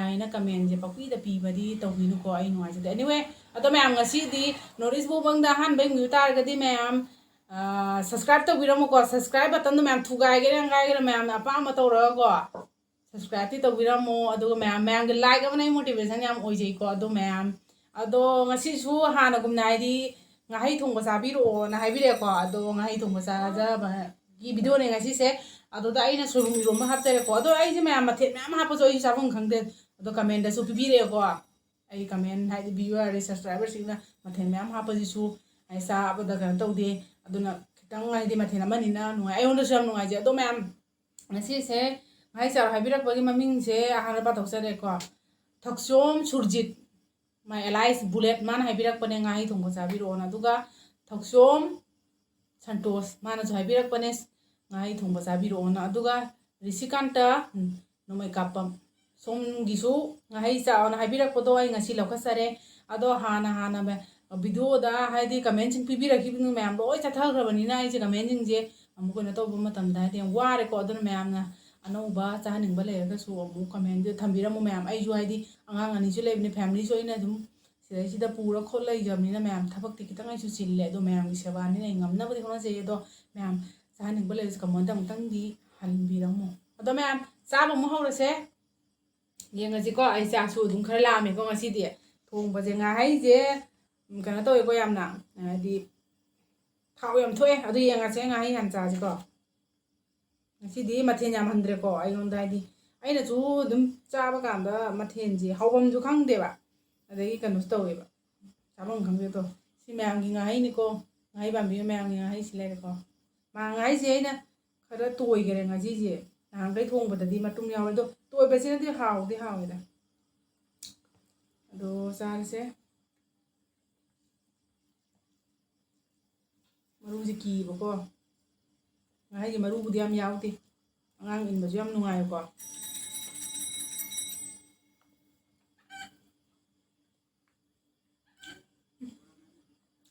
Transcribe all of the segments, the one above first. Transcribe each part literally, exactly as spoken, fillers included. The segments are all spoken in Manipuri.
ꯍꯥꯏꯅ commentꯁꯦ ꯄꯪꯄꯤꯗ ꯄꯤꯕꯗꯤ ꯇꯧꯕꯤꯅꯨꯀꯣ, ꯑꯩ ꯅꯨꯡꯉꯥꯏꯖꯗꯦ꯫ Anyway, ꯑꯗꯣ ꯃꯌꯥꯝ, ꯉꯁꯤꯗꯤ North East Mukbangꯗ ꯑꯍꯥꯟꯕ ꯌꯦꯡꯕꯤꯕ ꯇꯥꯔꯒꯗꯤ ꯃꯌꯥꯝ, ꯑ, subscribe ꯇꯧꯕꯤꯔꯝꯃꯨꯀꯣ꯫ Subscribe buttonꯗꯣ ꯃꯌꯥꯝ ꯊꯨꯒꯥꯏꯒꯦꯔꯥ ꯌꯥꯡꯒꯥꯏꯒꯦꯔꯥ ꯃꯌꯥꯝꯅ ꯑꯄꯥꯝꯕ ꯇꯧꯔꯒꯀꯣ, subscribeꯇꯤ ꯇꯧꯕꯤꯔꯝꯃꯣ꯫ ꯑꯗꯨꯒ ꯃꯌꯥꯝ, ꯃꯌꯥꯝꯒꯤ like ꯑꯃꯅ ꯑꯩ motivation ꯌꯥꯝ ꯑꯣꯏꯖꯩꯀꯣ꯫ ꯑꯗꯣ ꯃꯌꯥꯝ, ꯑꯗꯣ ꯉꯁꯤꯁꯨ ꯍꯥꯟꯅꯒꯨꯝꯅ ꯍꯥꯏꯗꯤ ꯉꯥꯍꯩ ꯊꯣꯡꯕ ꯆꯥꯕꯤꯔꯛꯑꯣꯅ ꯍꯥꯏꯕꯤꯔꯛꯑꯦꯀꯣ꯫ ꯑꯗꯣ ꯉꯥꯍꯩ ꯊꯣꯡꯕ ꯆꯥꯖꯕꯒꯤ videoꯅꯦ ꯉꯁꯤꯁꯦ꯫ ꯑꯗꯨꯗ ꯑꯩꯅ ꯁꯣꯏꯕꯨꯝ ꯏꯔꯣꯝꯕ ꯍꯥꯞꯆꯔꯦꯀꯣ꯫ ꯑꯗꯣ ꯑꯩꯁꯦ ꯃꯌꯥꯝ ꯃꯊꯦꯜ ꯃꯌꯥꯝ ꯍꯥꯞꯄꯁꯨ ꯑꯩꯁꯨ ꯆꯥꯐꯝ ꯈꯪꯗꯦ꯫ ꯑꯗꯣ commentꯗꯁꯨ ꯄꯤꯕꯤꯔꯛꯑꯦꯀꯣ꯫ ꯑꯩ comment ꯍꯥꯏꯗꯤ viewer ꯑꯗꯩ subscriberꯁꯤꯡꯅ ꯃꯊꯦꯜ ꯃꯌꯥꯝ ꯍꯥꯞꯄꯁꯤꯁꯨ ꯑꯩ ꯆꯥꯕꯗ ꯀꯩꯅꯣ ꯇꯧꯗꯦ꯫ ꯑꯗꯨꯅ ꯈꯤꯇꯪ ꯍꯥꯏꯗꯤ ꯃꯊꯦꯜ ꯑꯃꯅꯤꯅ ꯅꯨꯡꯉꯥꯏ, ꯑꯩꯉꯣꯟꯗꯁꯨ ꯌꯥꯝ ꯅꯨꯡꯉꯥꯏꯖꯩ꯫ ꯑꯗꯣ ꯃꯌꯥꯝ, ꯉꯁꯤꯁꯦ ꯉꯥꯍꯩ ꯆꯥꯔꯣ ꯍꯥꯏꯕꯤꯔꯛꯄꯒꯤ ꯃꯃꯤꯡꯁꯦ ꯑꯍꯥꯟꯕ ꯄꯥꯊꯣꯛꯆꯔꯦꯀꯣ꯫ ꯊꯛꯆꯣꯝ ꯁꯨꯔꯖꯤꯠ, my alias Bullet, ꯃꯥꯅ ꯍꯥꯏꯕꯤꯔꯛꯄꯅꯦ ꯉꯥꯍꯩ ꯊꯣꯡꯕ ꯆꯥꯕꯤꯔꯛꯑꯣꯅ꯫ ꯑꯗꯨꯒ ꯊꯛꯆꯣꯝ ꯁꯟꯇꯣꯁ, ꯃꯥꯅꯁꯨ ꯍꯥꯏꯕꯤꯔꯛꯄꯅꯦ ꯉꯥꯍꯩ ꯊꯣꯡꯕ ꯆꯥꯕꯤꯔꯛꯑꯣꯅ꯫ ꯑꯗꯨꯒ ꯔꯤꯁꯤꯀꯥꯟꯇ, ꯎꯝ, ꯅꯣꯡꯃꯩ ꯀꯥꯞꯄꯝ, ꯁꯣꯝꯒꯤꯁꯨ ꯉꯥꯍꯩ ꯆꯥꯎꯅ ꯍꯥꯏꯕꯤꯔꯛꯄꯗꯣ ꯑꯩ ꯉꯁꯤ ꯂꯧꯈꯠꯆꯔꯦ꯫ ꯑꯗꯣ ꯍꯥꯟꯅ ꯍꯥꯟꯅ ꯃ-, videoꯗ ꯍꯥꯏꯗꯤ commentꯁꯤꯡ ꯄꯤꯕꯤꯔꯛꯈꯤꯕꯗꯨ ꯃꯌꯥꯝ ꯂꯣꯏ ꯆꯠꯊꯈ꯭ꯔꯕꯅꯤꯅ ꯑꯩꯁꯦ commentꯁꯤꯡꯁꯦ ꯑꯃꯨꯛ ꯀꯩꯅꯣ ꯇꯧꯕ ꯃꯇꯝꯗ ꯍꯥꯏꯗꯤ ꯌꯥꯝ ꯋꯥꯔꯦꯀꯣ꯫ ꯑꯗꯨꯅ ꯃꯌꯥꯝꯅ ꯑꯅꯧꯕ ꯆꯥꯍꯟꯅꯤꯡꯕ ꯂꯩꯔꯒꯁꯨ ꯑꯃꯨꯛ commentꯗ ꯊꯝꯕꯤꯔꯝꯃꯨ ꯃꯌꯥꯝ꯫ ꯑꯩꯁꯨ ꯍꯥꯏꯗꯤ ꯑꯉꯥꯡ ꯑꯅꯤꯁꯨ ꯂꯩꯕꯅꯤ, familyꯁꯨ ꯑꯩꯅ ꯑꯗꯨꯝ ꯁꯤꯗꯩꯁꯤꯗ ꯄꯨꯔ ꯈꯣꯠ ꯂꯩꯖꯕꯅꯤꯅ ꯃꯌꯥꯝ ꯊꯕꯛꯇꯤ ꯈꯤꯇꯪ ꯑꯩꯁꯨ ꯆꯤꯜꯂꯦ꯫ ꯑꯗꯣ ꯃꯌꯥꯝꯒꯤ ꯁꯦꯕꯥꯅꯤꯅ ꯑꯩ ꯉꯝꯅꯕꯗꯤ ꯍꯣꯠꯅꯖꯩ꯫ ꯑꯗꯣ ꯃꯌꯥꯝ ꯆꯥꯍꯟꯅꯤꯡꯕ ꯂꯩꯔꯁꯨ commentꯗ ꯑꯃꯨꯛꯇꯪꯗꯤ ꯍꯟꯕꯤꯔꯝꯃꯣ꯫ ꯑꯗꯣ ꯃꯌꯥꯝ ꯆꯥꯕ ꯑꯃꯨꯛ ꯍꯧꯔꯁꯦ꯫ ꯌꯦꯡꯉꯁꯤꯀꯣ꯫ ꯑꯩ ꯆꯥꯛꯁꯨ ꯑꯗꯨꯝ ꯈꯔ ꯂꯥꯝꯃꯦꯀꯣ ꯉꯁꯤꯗꯤ꯫ ꯊꯣꯡꯕꯁꯦ ꯉꯥꯍꯩꯁꯦ, ꯎꯝ, ꯀꯩꯅꯣ ꯇꯧꯋꯦꯀꯣ ꯌꯥꯝꯅ, ꯍꯥꯏꯗꯤ ꯊꯥꯎ ꯌꯥꯝ ꯊꯣꯛꯑꯦ꯫ ꯑꯗꯨ ꯌꯦꯡꯉꯁꯦ, ꯉꯥꯍꯩ ꯍꯥꯟꯅ ꯆꯥꯁꯤꯀꯣ꯫ ꯉꯁꯤꯗꯤ ꯃꯊꯦꯜ ꯌꯥꯝꯍꯟꯗ꯭ꯔꯦꯀꯣ꯫ ꯑꯩꯉꯣꯟꯗ ꯍꯥꯏꯗꯤ ꯑꯩꯅꯁꯨ ꯑꯗꯨꯝ ꯆꯥꯕ ꯀꯥꯟꯗ ꯃꯊꯦꯜꯁꯦ ꯍꯧꯐꯝꯁꯨ ꯈꯪꯗꯦꯕ, ꯑꯗꯒꯤ ꯀꯩꯅꯣꯁꯨ ꯇꯧꯋꯦꯕ, ꯆꯥꯐꯝ ꯈꯪꯗꯦ꯫ ꯑꯗꯣ ꯁꯤ ꯃꯌꯥꯝꯒꯤ ꯉꯥꯍꯩꯅꯤꯀꯣ, ꯉꯥꯍꯩ ꯄꯥꯝꯕꯤ ꯃꯌꯥꯝꯒꯤ ꯉꯥꯍꯩꯁꯤ ꯂꯩꯔꯦꯀꯣ꯫ ꯃꯥ ꯉꯥꯍꯩꯁꯦ ꯑꯩꯅ ꯈꯔ ꯇꯣꯏꯈꯔꯦ ꯉꯁꯤꯁꯦ, ꯅꯍꯥꯟꯈꯩ ꯊꯣꯡꯕꯗꯗꯤ ꯃꯇꯨꯝ ꯌꯥꯎꯔꯦ꯫ ꯑꯗꯣ ꯇꯣꯏꯕꯁꯤꯅꯗꯤ ꯍꯥꯎꯗꯤ ꯍꯥꯎꯋꯦꯗ꯫ ꯑꯗꯣ ꯆꯥꯔꯁꯦ꯫ ꯃꯔꯨꯁꯦ ꯀꯤꯕꯀꯣ꯫ ꯉꯥꯍꯩꯒꯤ ꯃꯔꯨꯕꯨꯗꯤ ꯌꯥꯝ ꯌꯥꯎꯗꯦ꯫ ꯑꯉꯥꯡ ꯏꯟꯕꯁꯨ ꯌꯥꯝ ꯅꯨꯡꯉꯥꯏꯕꯀꯣ꯫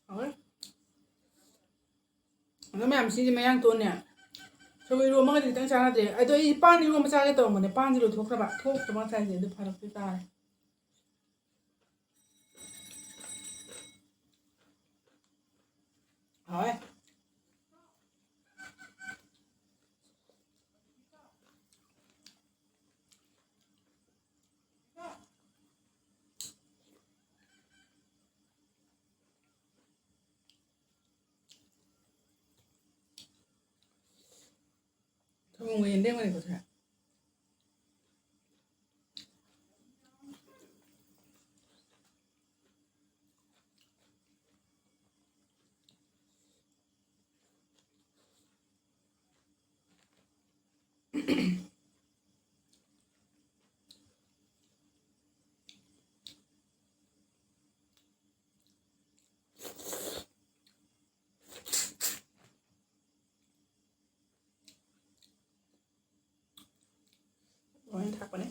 ꯍꯥꯎꯔꯦ꯫ ꯑꯗꯣ ꯃꯌꯥꯝ, ꯁꯤꯗꯤ ꯃꯌꯥꯡ ꯇꯣꯟꯅꯦ꯫ ꯏꯔꯣꯝꯕꯒꯗꯤ ꯈꯤꯇꯪ ꯆꯥꯟꯅꯗ꯭ꯔꯦ꯫ ꯑꯗꯣ ꯑꯩ ꯄꯥꯟ ꯏꯔꯣꯝꯕ ꯆꯥꯒꯦ ꯇꯧꯔꯝꯕꯅꯦ, ꯄꯥꯟꯁꯦ ꯂꯣꯏꯊꯣꯛꯈ꯭ꯔꯕ, ꯊꯣꯛꯇ꯭ꯔꯕ ꯉꯁꯥꯏꯁꯦ, ꯑꯗꯨ ꯐꯔꯛꯇꯤ ꯇꯥꯔꯦ꯫ ꯍꯥꯎꯋꯦ꯫ ꯊꯣꯡꯕ ꯌꯦꯟꯗꯦꯝ ꯑꯣꯏꯅ ꯀꯣꯊꯣꯛꯑꯦ꯫ ꯂꯣꯏꯅ ꯊꯥꯛꯄꯅꯦ꯫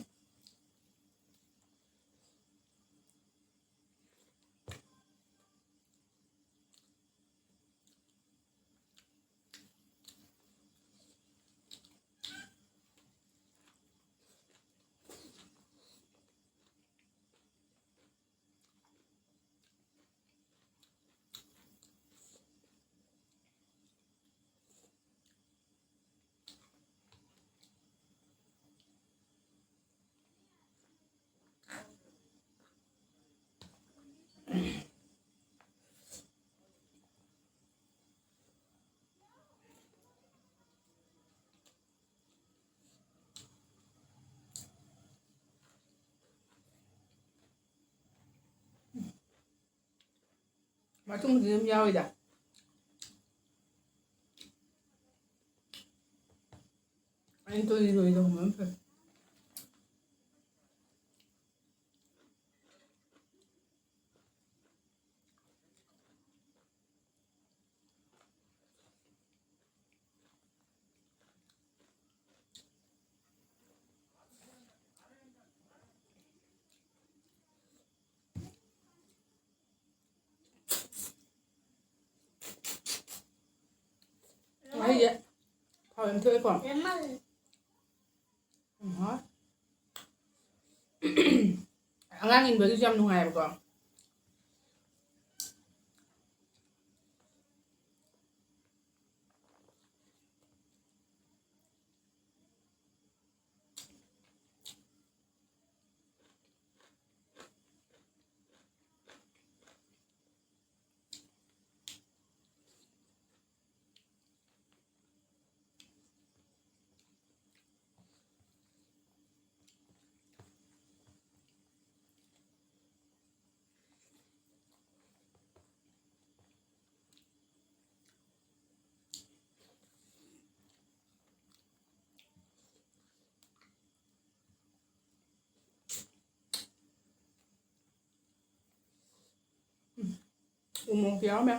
ꯃꯇꯨꯡꯗꯤ ꯑꯗꯨꯝ ꯌꯥꯎꯋꯤꯗ꯫ ꯑꯩꯅ ꯇꯣꯂꯤ ꯇꯣꯂꯤ ꯇꯧꯍꯟꯕꯅ ꯐꯩ꯫ ꯉꯥꯍꯩꯁꯦ ꯊꯥꯎ ꯌꯥꯝ ꯊꯣꯛꯑꯦꯀꯣ? ꯌꯥꯝꯃꯜꯂꯦ꯫ ꯎꯝ, ꯍꯣꯏ꯫ ꯑꯉꯥꯡ ꯏꯟꯕꯒꯤꯁꯨ ꯌꯥꯝ ꯅꯨꯡꯉꯥꯏꯕꯀꯣ꯫ ꯎꯝ꯫ ꯎ ꯃꯣꯔꯣꯛꯁꯨ ꯌꯥꯎꯔꯝꯃꯦ꯫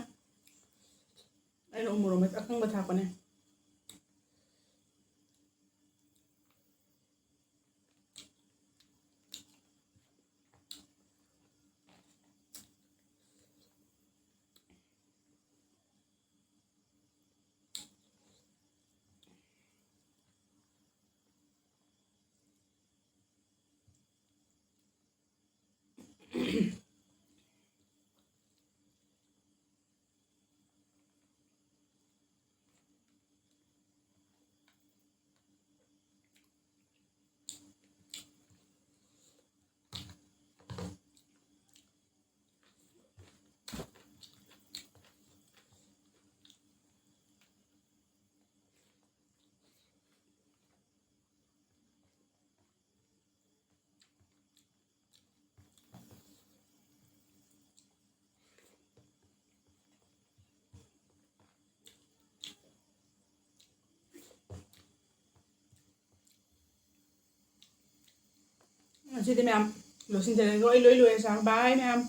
ꯑꯩꯅ ꯎ ꯃꯣꯔꯣꯛ ꯃꯆꯥ ꯑꯀꯪꯕ ꯊꯥꯛꯄꯅꯦ꯫ ꯉꯁꯤꯗꯤ ꯃꯌꯥꯝ ꯂꯣꯏꯁꯤꯟꯖꯔꯒꯦ꯫ ꯑꯩ ꯂꯣꯏ ꯂꯣꯏꯔꯦ꯫ ꯆꯥꯔꯣ꯫ ꯕꯥꯏ ꯃꯌꯥꯝ꯫